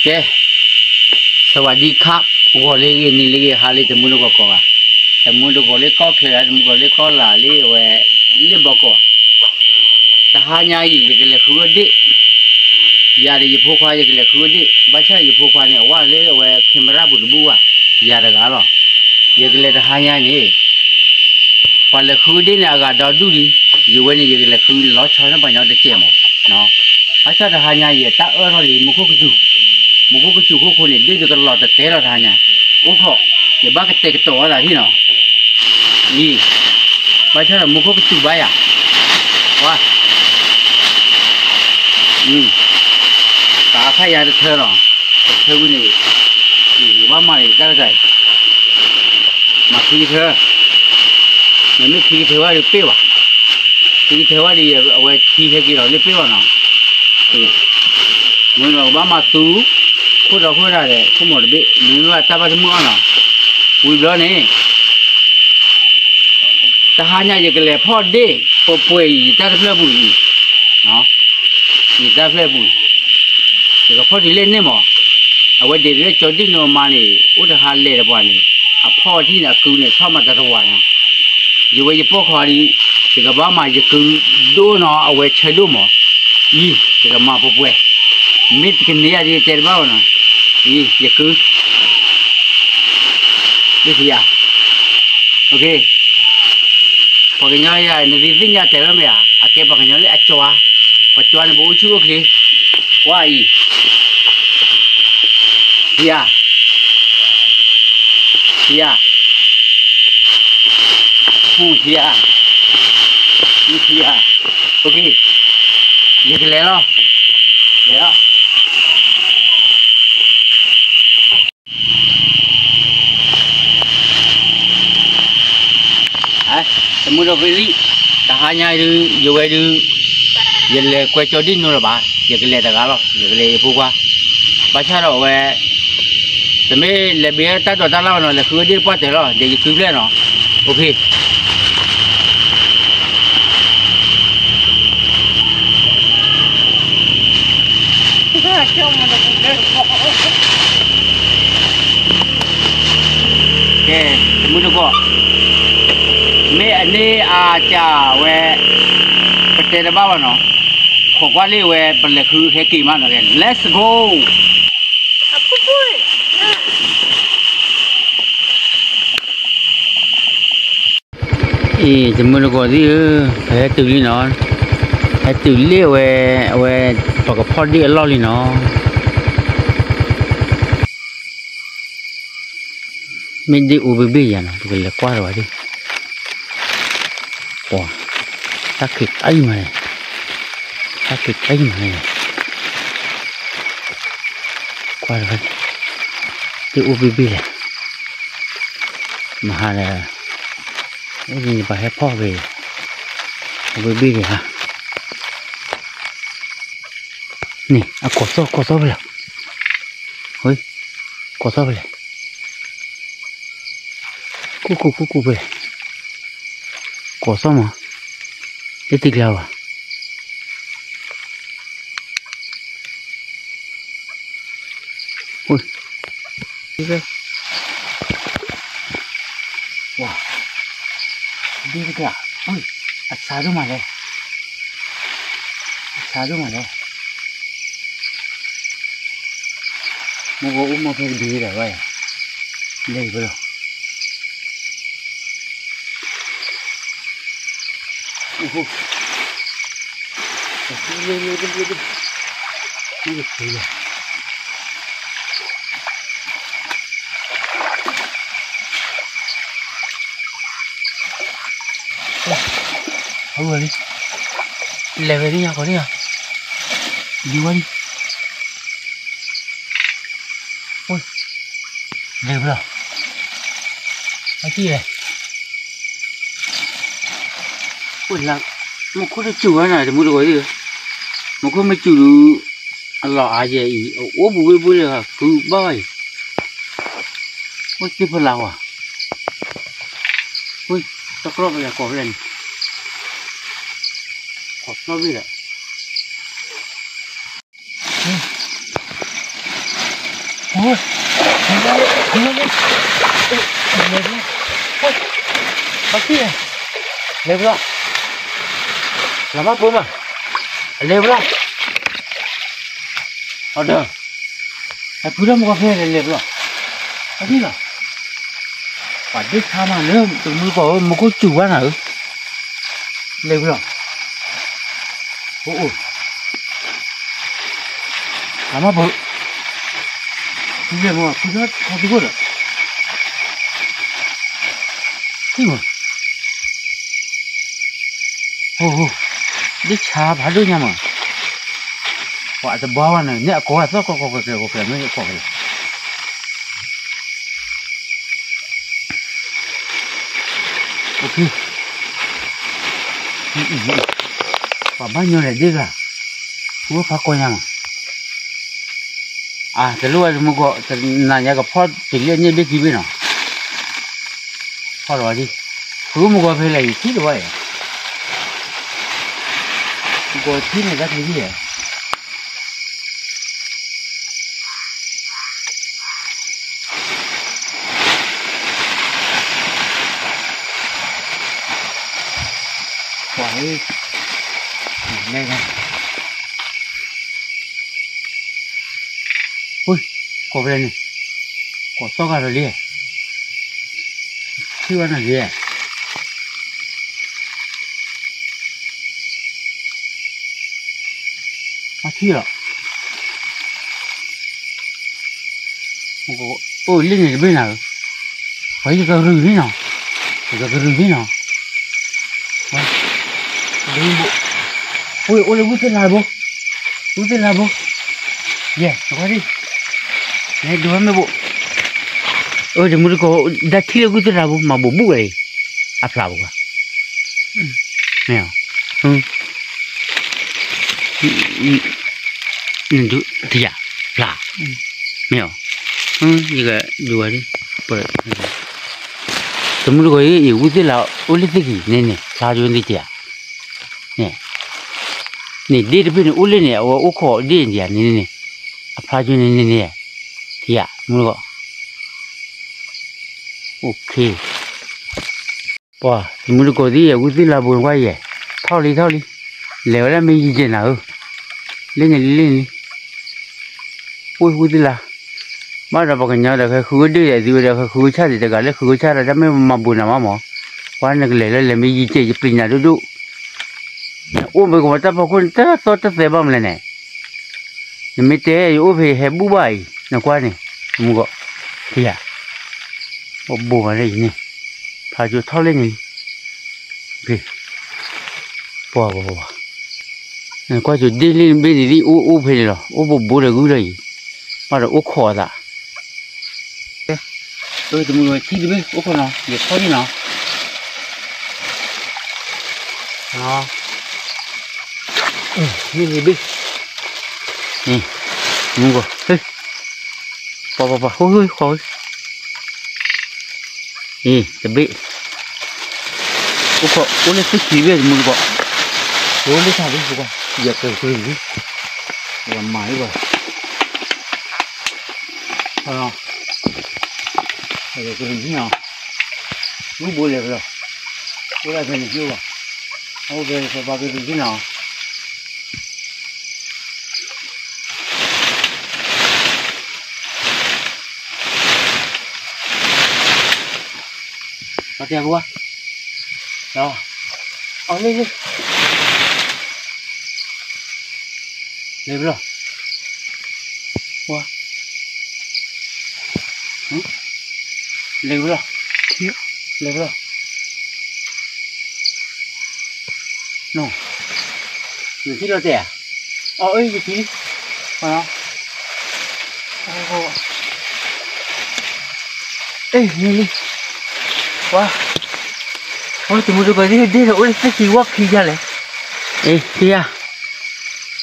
ကဲ, สวัสดีครับ, ဂီၤလၢအဂ့ၤ နံၤလၢအဂ့ၤ ဟါလၢတမူတကိးကိးဂၤ, တမူတကိးလၢကီၢ်ချၢဧါ, တမူတကိးလၢကီၢ်လာ်လၢအဝဲ လၢဘီကီး, တဟါညါအံၤ ယကလဲၤဃုအီၣ်ဒ့ၣ်, ယၤဒီးယဖိခွါ ယကလဲၤဃုအီၣ်ဒ့ၣ်, ဘၣ်ဆၣ်ယဖိခွါန့ၣ် အဝဲလၢအဝဲ camera ပူၤတဘူၣ်ဘၣ်, ယၤတဂၤလီၤ, ယကလဲၤတဟါညါန့ၣ် ပှၤလဲၤဃုဒ့ၣ်န့ၣ် အဂၤဒီဒူၣ်လံ, ယဝဲန့ၣ် ယကလဲၤဃုလီၤဆီန့ၢ်ပှၤညီတစဲးမး, ဘၣ်ဆၣ်တဟါညါအံၤ တၢ်အၢၣ်ထီၣ်လံ မူခိၣ်ကစူၤ, မူခိၣ်ကစူၤခိၣ်ခိၣ်န့ၣ် ဒ့ၣ်ဒုးကလီၤတတဲလီၤတဟါညါ, အိၣ်ခိး, ယဘၣ်ကတဲာ်ကတီၤအသးဒ်နီၤ, အံၤ, ဘၣ်ဆၣ်ဒီးမူခိၣ်ကစူၤဘၣ်ယၤ, ဝါ, တၢ်အခါယၤတထၢလီၤ, တထၢဝံၤန့ၣ်, ယဘၣ်မၤန့ၣ်တၢ်တခါအံၤ မၤခံကထၢ, မ့မ့ၢ်ခံကထၢဝဲဒီးပ့ၢ်ဘၣ်, ခံကထၢဝဲဒီး အဝဲထံဟဲက့ၤလီၤလၢပ့ၢ်ဘၣ်နီၤ, မ့ၢ်လီၤကဘၣ်မၤသူ, ခိၣ်ဒီးခိၣ်ဒၣ်ဒီး ခိၣ်မီၤတဘ့ၣ် မ့မ့ၢ်ဘၣ်တၢ်ဘၣ်တမုာ်အီၣ်နီၤ, ဝံၤဘျီန့ၣ် တဟါညါယကလဲၤဖီၣ်ဒ့ၣ် ပှဲၤပှဲၤအံၤ ယတၢ်တဖျၢၣ်ပူၤအံၤ, ယတၢ်ဖျၢၣ်ပူၤ, ယကဖီၣ်တုၤလၢန့ၣ်မး, အဝဲဒၣ်လၢကၠီဒံၣ်နိမါန့ၣ် အိၣ်တဟါလဲၤတပှၤန့ၣ်, အဖီၣ်ထံၣ်န့ၣ် အကုန့ၣ် ထီၣ်မၤတၢ်တဝၤန့ၣ်, ယဝဲယပိာ်ခွါဒီး, ယကဘၣ်မၤယကုဒိၣ်နီၤ အဝဲဆၢဒိၣ်မး, အံၤ ယကမၤပှဲၤပှဲၤ, မ့ၢ်တကန့ၢ်ယၤဒ်ယတဲတဘၣ်ဘၣ်နီၤ, အံၤ ယကု လၢထံယၤ, ပှၤကညီယၤ နသ့ၣ်ညါတဲဝဲမ့ၢ်ဧါ, အကဲပှၤကညီလၢအကၠွါ, ပှၤကၠွါန့ၣ် ပအိၣ်ဆူၣ်အိၣ်ချ့, ကွၢ်အံၤ, ထံယၤ, ထံယၤ, ထံယၤ, ထံယၤ, ယကလဲၤလီၤ, လဲၤလီၤ. တမုၢ်တကိးသ့ၣ်, တဟါညါဒုး ယဝဲဒုး, ယလဲၤကွဲကၠီဒံၣ်နိလၢၤဘၣ်, ယကလဲၤတဂၤလီၤ, ယကလဲၤယဖိခွါ, ဘၣ်ဆၣ်ဒီးအဝဲ, တမ့ၢ်လဲၤဘ့တၢ်ဒိးတၢ်လၣ်ဘၣ်နီၤ, လဲၤဃုဒ့ၣ်တပှၢ်တဲာ်လီၤ, ဒီးယကုဖျဲၣ်နီၤ, အိၣ်ခ့ ကဲ, တမုၢ်တကိး, မ့ၢ်အန့ၢ်အစၢ်ဝဲ, ပတဲတဘၣ်ဘၣ်နီၤ, ခိးကွၢ်လ့ၣ်ဝဲ ပလဲၤဃုဟဲက့ၤမးနီၤ, ကဲ let's go. အံၤ တမုၢ်တကိးသ့ၣ်ဧၢ, ပဟဲတုၤလံနီၤ, ဟဲတုၤလ့ၣ်ဝဲ, အဝဲ, ပကဖီၣ်ဒ့ၣ်အလီၢ်လံနီၤ, မ့ၢ်ဒ့ၣ်အိၣ်ဘ့ၣ်ဘ့ၣ်ယၤနီၤ, ပကလဲၤကွၢ်လၢၤဘၣ်ဒ့ၣ်, ပှၤ, တၢ်ခံးတၢ်အံၤမးန့ၣ်, တၢ်ခံးတၢ်အံၤမးန့ၣ်, ကွၢ်လၢၤဘၣ်ဒ့ၣ်, ဒ့ၣ်အိၣ်ဘ့ၣ်ဘ့ၣ်လဲၣ် မဟါဒီး, အိၣ်ဒ်န့ၣ်ပှၤဟဲဖီၣ်က့ၤ, အဝဲဘ့ၣ်က့ၤဧါ, န့ၣ် အကိးသီၣ်ကိးသီၣ်ဖဲလဲၣ်, ဝဲ, ကိးသီၣ်ဖဲလဲၣ်, ကူၣ်ကူၣ်ကူၣ်ကူၣ်ဖဲလဲၣ်, ကိးသီၣ်မး, တတံကျါဘၣ် ဝဲ, ဝဲ, ဒ်တကျါ, အဆါဒိၣ်မးလဲၣ်, အဆါဒိၣ်မးလဲၣ်, မ့ၢ်ကအိၣ်မ့ၢ်ဖဲကဒံဒၣ်ဝဲ, လဲၤကလီၤ. အဝဲလံ, လဲၤဝဲဒ်ညါကီးဒ်ညါ, ဒံဝဲလံ. လဲၤဘျီ, အကံၢ်လဲၣ်, မူခိၣ်တစူၢ်ဝဲန့ၣ် တမူတကိးသ့ၣ်ဧၢ, မူခိၣ်မ့ၢ်စူၢ်ဒုး, အလီၤအါယဲအံၤ အအိၣ်ပူၤဝ့ၢ်ပူၤလၢဃုဘၣ်ဝဲအံၤ, အိၣ်သ့ၣ်ဖီလာ်ဝဲ, တကြၢးဖဲလဲၣ်ကိးဖဲလဲၣ်န့ၣ်, ကိးသီၣ်ဘ့ၣ်ဒီး အ လဲၤဘျီ, လဲၤဘျီ, လဲၤဘျီ, လဲၤဘျီ, လီၤမၢ်ပိမး, လဲၤဘျီ, အဒီး, ဟဲဖုထီၣ်မုၢ်ဂီၤဖဲလဲၤလဲၤဘျီ, အဖံလီၤ, ပှၤဒ့ဆါမးလၢ တမုၢ်တကိးဧၢ မူခိၣ်စူၤဘၣ်နၤဧၢ, လဲၤဘျီ, အိၣ်အိၣ် လီၤမၢ်ပိ, လဲၤမး ဖုထီၣ်ခီဖံခိၣ်ဒီး, ဟံၣ်မး, အိၣ်, ဒ့ဆါဖးဒိၣ်ညါမး, ပှၤတဘှါဘၣ်န့ၣ် န့ၢ်အကိးအသီၣ်ကီကီကီကီကီမ့ၢ်အကိးကလီၤ ပှၤဘၣ်ညီလဲၣ်ဒ့ဂၤ, ဃုဝဲဖးကီညါမး, အါ တလိၣ်ဝဲတမုၢ်ဂီၤ တနၤညါကဖီၣ်တုၤလၢန့ၣ်ဘ့ၣ်ခံဘ့ၣ်နီၤ, ဖီၣ်လီၤဝဲဒၣ်, ဃုမုၢ်ဂီၤဖဲလဲၣ် ယထံၣ်တဘၣ်ယဲၢ်, မုၢ်ဂီၤထံၣ်န့ၣ်တၢ်ချံဒ်ယဲၢ် ပှၤဧၢ, လဲၤ, ကိးဖဲလဲၣ်န့ၣ်, ကိးသီၣ်ဂၤဒီးလံ, ထံၣ်ဝဲနၤလံ, အထံၣ်လီၤ အိၣ်လၢန့ၣ်တဘ့ၣ်နၤဧၢ, ပှၤယကရုၤန့ၣ်နီၤ, ယကရုၤန့ၣ်နီၤ, အိၣ်လၢဝံၣ်သ့ၣ်လါဘိ, ဝံၣ်သ့ၣ်လါဘိ, ယဲၢ် နကွၢ်ဒံး, နဒိးဝဲမ့ၢ်ဘိ, အၢ တမုၢ်တကိး ဒၣ်ထံၣ်လၢဝံၣ်သ့ၣ်လါဘိ မၤဘိးဘူးဝဲအံၤ, အဖျါဘိဘၣ်, မ့ၢ်, နဒုးတယၤ, ဖျါ, မ့ၢ်, ယကဒုးဝဲဒၣ်, တမုၢ်တကိးအံၤ ဝံၣ်သ့ၣ်လါ အိၣ်လၢသ့ၣ်ခံန့ၣ်န့ၣ် ဖျါယိန့ၣ်တယၤ, န့ၣ်, န့ၣ်ဒ့တဘ့ၣ်န့ၣ် အိၣ်လၢန့ၣ် အဝဲအိၣ်ခိးဒ့န့ၣ်တယၤန့ၣ်န့ၣ်, အဖျါယိန့ၣ်န့ၣ်န့ၣ်, တယၤ မုၢ်တကိး ပှၤ တမုၢ်တကိးသ့ၣ်ယဲၢ် ဝံၣ်သ့ၣ်လါဘိကွၢ်ယဲၢ်, ထီၣ်လံထီၣ်လံ, လဲၤဝဲဒၣ်မ့ၢ်ယံၤကဲးနၤဧၢ, လ့န့ၣ်လံလ့န့ၣ်လံ, ဝံၣ်ဝံၣ်သ့ၣ်လါ, ဘၣ်ဒီးပှၤကညီဒီး ဃဲဃုဝဲဒၣ်ယဲၢ် သုဝဲဒီး ဃဲဃုဝဲဆၣ်ဒံးတဂၤလၢဃုဝဲဆၣ်ဒီး တၢ်မ့ၢ်မၤဘိးနၤမးမး, ပှၤနကလဲၤလၢလဲၤမ့ၢ်ယံၤကဲး ယပျံၤနၤဒိၣ်ဒိၣ်, အိၣ်မ့ၢ်ကဝီၤတၢ်ဖီခိၣ်န့ၣ် တၢ်သီတၢ်သဲဘၣ်မလဲၣ်န့ၣ်, နမ့ၢ်တဲယအိၣ်ဖဲယဟဲဘူၣ်ဘၣ်အံၤ နကွၢ်န့ၣ်, မုၢ်ဂီၤ, ထံၣ်ယၤ, အိၣ်ဘိးဂၤလၢအံၤန့ၣ်, ဖျါကၠိထီၣ်လၢန့ၣ်လံ, ပှၤပှၤပှၤ, နကွၢ်ကၠိဒ့လၢဘ့ၣ်န့ၣ်ဒ်အိၣ်အိၣ်ဖဲန့ၣ်လီၤ အိၣ်ဘိးဘိးဒီးဂုၢ်လီၤအံၤ, ဘၣ်ဒီးအိၣ်ခိးအသး တမုၢ်ဂီၤထံၣ်တဘ့ၣ် အိၣ်ခိးနီၤ ယထီၣ်န့ၣ်နီၤ, မ့ၢ်န့ၣ်ဘ့ၣ်, မုၢ်ဂီၤ, ပှၤပှၤပှၤ ဟိဟိခွီ, အံၤ တဘ့ၣ်, အိၣ်ခိး အိၣ်လၢသ့ၣ်ခံဘ့ၣ် တမုၢ်တကိး, အိၣ်လၢသ့ၣ်ခံဘ့ၣ် တမုၢ်တကိး, ယကကရံၣ်, ယမၤလံဘၣ်, ကရံၣ်နီၤ, မုၢ်ဘိလဲၤကလီၤ, အိၣ်ဒၣ်ဖဲန့ၣ်ကၠိဘၣ်, အိၣ်ဖဲပှၤကရံၣ်နီၤ ပှၤတဲပှၤ, အီၤလ့လ့, လဲၤဘျီ, ပှၤ, လဲၤဘျီ, လဲၤဘျီ, နီၤ, ယထံၣ်လီၤတဲာ်ဧါ, အီၤ အ့ ယထံၣ်လံ, ပှၤနီၤ အ့ မ့ၢ်လံ, ပှၤ, ပှၤတမုၢ်တကိးသ့ၣ်ဒ့ဒီး အိၣ်လၢသ့ၣ်ခံဝီခံယါလဲၣ်, အ့ ထံၣ်ယါ,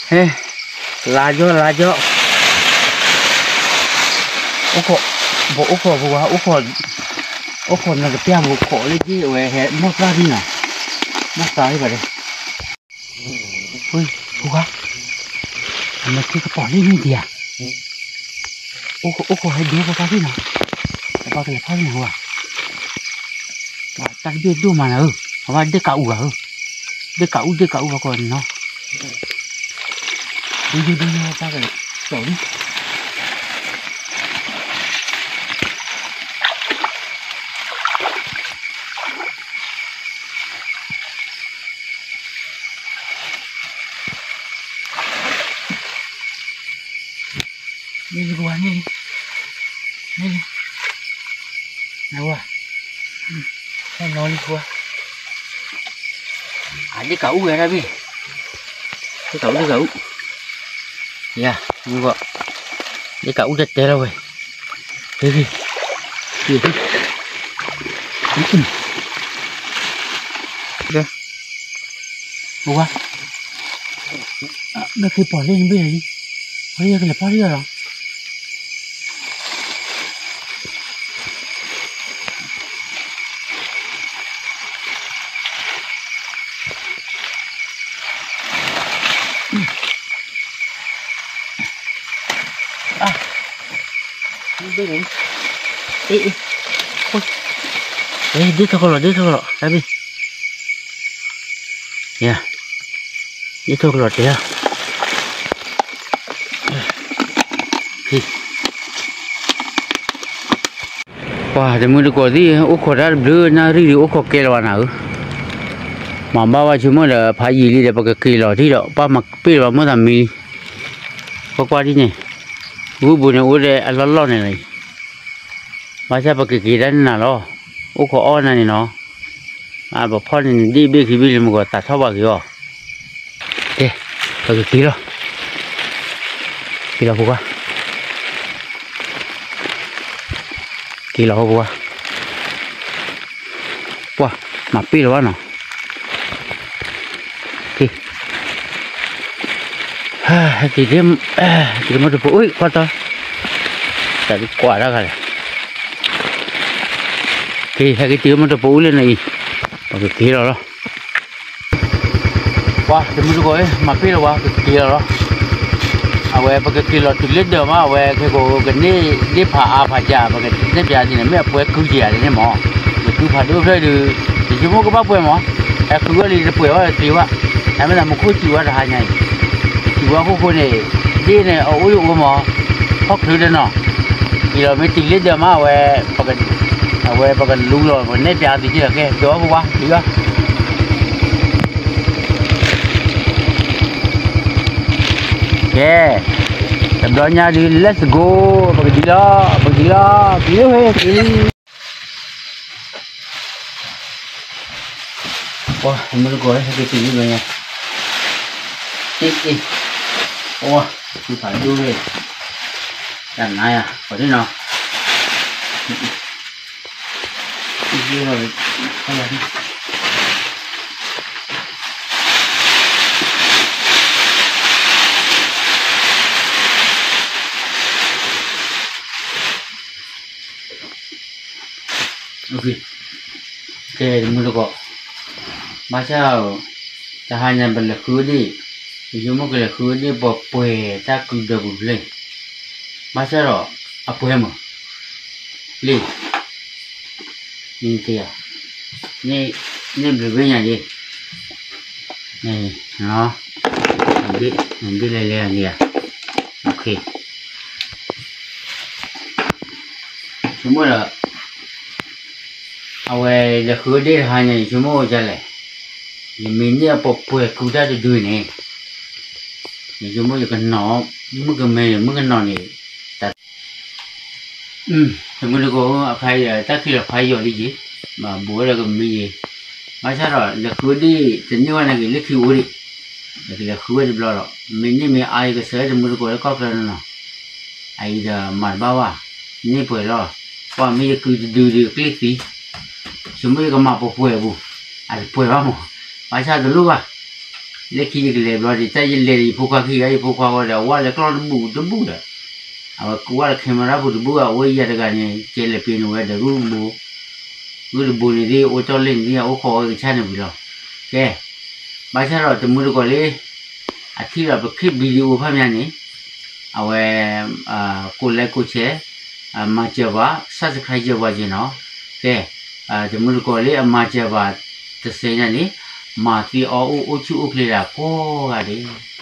ဟဲ, လါယီၢ်လါယီၢ်, အိၣ်ခိး, ပအိၣ်ခိးပဝါ, အိၣ်ခိး, အိၣ်ခိးနကပျၢ်ပခိးလၢက့ၢ်အဝဲဟဲ မီၢ်သၣ်ဒံးနီၤ, မီၢ်သၣ်ဒံးဘၣ်ဒီး ဖိခွါ, အမ့ၢ်ထံကပီၤလံမ့ၢ်ဒံးဧါ, အိၣ်ခိးဟဲဒိပှၤဖါတံၢ်နီၤ, ပှၤကလဲၤဖါတံၢ်နီၤဝဲ, တၢ်တဘ့ၣ်ဒိၣ်မးနၤဧၢ, အဝဲဒ့ၣ်ကးအူဂၤဧၢ, ဒ့ၣ်ကးအူဒ့ၣ်ကးအူပှၤကိးဂၤန့ၣ်နီၤ, ဒ်ဒ်ဒ်တၢ်ကလဲၤကၠီၣ်လံ န့ၣ်လံပှၤန့ၣ်လံ, န့ၣ်လံ, နဝဲ, ဟဲနီၤလံပှၤ, အဒ့ၣ်ကးအူဝဲဒၣ်ဘ့ၣ်, ဒ့ၣ်ကးအူဒ့ၣ်ကးအူ, ယၤ, မုၢ်ဂီၤ, ဒ့ၣ်ကးအူတဲတဲလီၤဝဲ, ဟ့ၣ်, ဟ့ၣ်, ပဝါ, မ့ၢ်က့ၤပီၢ်လၢနဘ့ၣ်လံ, ပှၤလၢယကလဲၤဖီၣ်လံလီၤ. ဒ်ထီၣ်ကလီၤ ဒ်ထီၣ်ကလီၤ တၢ်ဘ့ၣ်, ယၤ, ဒ်ထီၣ်ကလီၤတဲာ်, ပှၤတမုၢ်တကိးသ့ၣ် အိၣ်ခိးတၢ်တဘျုးနၣ်ရံၣ်ဒီး အိၣ်ခိးကဲလီၤဘၣ်နၤဧၢ, မၤဘၣ်ဝဲဆိကမိၣ်ဒီး ဖးယံာ်လံဒီး ပကက့ၤလီၤထံၣ်ဒီး ပၢ်မၤပ့ၢ်လီၤဘၣ်မ့ၢ်သးမံလံ, ကွၢ်ကွၢ်ဒ်န့ၣ်, ဂုၢ်ပူၤန့ၣ်အိၣ်ဒီးအလီၢ်လီၢ်န့ၣ်လီၤအံၤ, ဘၣ်ဆၣ်ပကက့ၤတၢ်န့ၣ်နၤလီၤ, အိၣ်ခိးအီၣ်နၤန့ၣ်နီၤ, ပဖီၣ်န့ၣ်နဒ့ၣ်ဘ့ၣ်ခံဘ့ၣ်လံ မ့ၢ်ကီးသးထီၣ်ဘၣ်က့ၤအီၤ, ကဲ, ပကက့ၤလီၤ, က့ၤလီၤဖိခွါ က့ၤလီၤဟီၣ်ပှၤ, ပှၤ, မၤပ့ၢ်လီၤဘၣ်နီၤ, က့ၤ, ဟဲက့ၤ, က့ၤမ့ၢ်တပိာ်အူကွၢ်တီ, တၢ်ဒုးကွၢ်တၢ်ဂၤလဲၣ်, က့ၤ ဟဲက့ၤတုၤမ့ၢ်တပိာ်အူလၢနအံၤ, ပကက့ၤလီၤလီၤ. ပှၤတမုၢ်တကိး မၤပ့ၢ်လီၤဝဲ ကက့ၤလီၤလီၤ. အဝဲပကက့ၤလီၤတုၤလၢဒၢးမး အဝဲခဲကိးကန့ၢ်ဒ့ၣ်ဖးအါဖးကၢ် ပကနဲၣ်ပၠးသ့န့ၣ် မ့ၢ်အပှဲၤကုက့ၤယၤန့ၣ်မး, ယကုဖးဒိၣ်ဖျၢၣ်ဒုး, ယဆိကမိၣ်ကဘၣ်ပှဲၤမး, ဟဲဃုဝဲလံတပှဲၤဝဲသ့ဘၣ်, အမ့ၢ်သးမူခိၣ်စူၤဝဲတဟါညါအံၤ, စူၤဝဲခိၣ်ဃိန့ၣ်, ဒ့ၣ်န့ၣ် အအိၣ်ယအိၣ်မး, ဖီၣ်ချုးတနီၤ, က့ၤလီၤမ့ၢ်တုၤလၢဒၢးမး အဝဲ အဝဲပကလူလီၤ ပကနဲၣ်ပၠးသ့က့ၤလီၤ ကဲ, ကဲ, တဘျီညါဒုး let's go, ပကဒံးလီၤ ပကဒံးလီၤ က့ၤဟဲက့ၤ, ပှၤ မုၢ်တကိး ဟဲက့ၤတုၤလံဘျီညါ, အ့ အ့, ပှၤ သူဖးဒိၣ်ဝဲ, တၢ်နါယၤ ပှၤဒ်နီၤ ကဲ တမုၢ်တကိး, ဘၣ်ဆၣ်, တဟါညါပလဲၤဃုဒ့ၣ်, ယဆိကမိၣ်ကလဲၤဃုဒ့ၣ်ပှဲၤပှဲၤတၢ်ကုဒၢးပူၤဖျဲၣ်, ဘၣ်ဆၣ်ဒီး အပှဲၤမး, လံ န့ၣ်ဘျုးဘ့ၣ်ညါဒ့ၣ်, ဒ့ၣ်လဲၤလဲၤန့ၣ်ဧါ, ဆိကမိၣ်ဒီး အဝဲလဲၤဃုဒ့ၣ်တဟါညါ ယဆိကမိၣ်ဒ်လဲၣ်, ယမ့ၢ်န့ၢ်အပှဲၤပှဲၤကုတၢ်တဒုန့ၣ်, ယဆိကမိၣ်ယကနီၤ, မုၣ်ကမဲန့ၣ် မုၣ်ကနီၤန့ၣ်, တၢ် တမုၢ်တကိး အခါအံၤဒီး တၢ်ခံးလီၤဖးယိာ်လံက့ၤ, ဘၣ်ဘူးဝဲဒီးကမံယ့ၤ, ဘၣ်ဆၣ်ဒီး လဲၤဃုဒ့ၣ်တန့ၢ်ဝဲနာ်က့ၤ လၢခံအိၣ်ဒံး, ယကလဲၤဃုဝဲတဘျီဒီး မ့ၢ်န့ၢ်မ့ၢ်အါ ယကစၢၤဝဲတမုၢ်တကိးလၢကီၢ်ချၢနီၤနီၤ, အအံၤဒီးမၤတဘၣ်ဘၣ်, န့ၢ်ပှဲၤလီၤ, ပှၤမ့ၢ်ယကုတဒုဒီးကျ့ၣ်သံ, ဆိကမိၣ်ယကမၤပှဲၤပှဲၤအပူၤ, အတပှဲၤဘၣ်မး, ဘၣ်ဆၣ်တလိၣ်ဘၣ် လၢခံယကလဲၤဘျီဒ် တၢ်ယလဲၤဒီးယဖိခွါခံဂၤ ယဖိခွါဝဲဒီး ဝဲလဲၤကျီၢ်တဘူၣ်တဘူၣ်ဒီး, အဝဲကွၢ်လၢ camera ပူၤတဘူၣ် အဝဲယၤတဂၤန့ၣ် ကဲလဲၤပ့ၤန့ၢ်ဝဲဒီးဂုၢ်တဘိ, ဂုၢ်တဘိန့ၣ်သ့ၣ် အိၣ်ကၠီၣ်လဲၣ်န့ၣ်သ့ၣ် အအိၣ်ခိးဝဲကဆၣ်န့ၣ်ဝံၤလီၤ, ကဲ, ဘၣ်ဆၣ်ဒီးတမုၢ်တကိးလၢ အထံၣ်ဒီးပ clip video ဖးမးန့ၣ်, အဝဲကိးလဲကိးဆဲး, မၤစၢၤပှၤ subscribe ယဲၢ်ပှၤက့နီၤ. ကဲ, တမုၢ်တကိးလၢအမၤစၢၤပှၤတစဲးညါန့ၣ်, မၤသ့အီၣ်အိၣ်အိၣ်ဆူၣ်အိၣ်ချ့ဒၣ်ကိးဂၤဒဲး.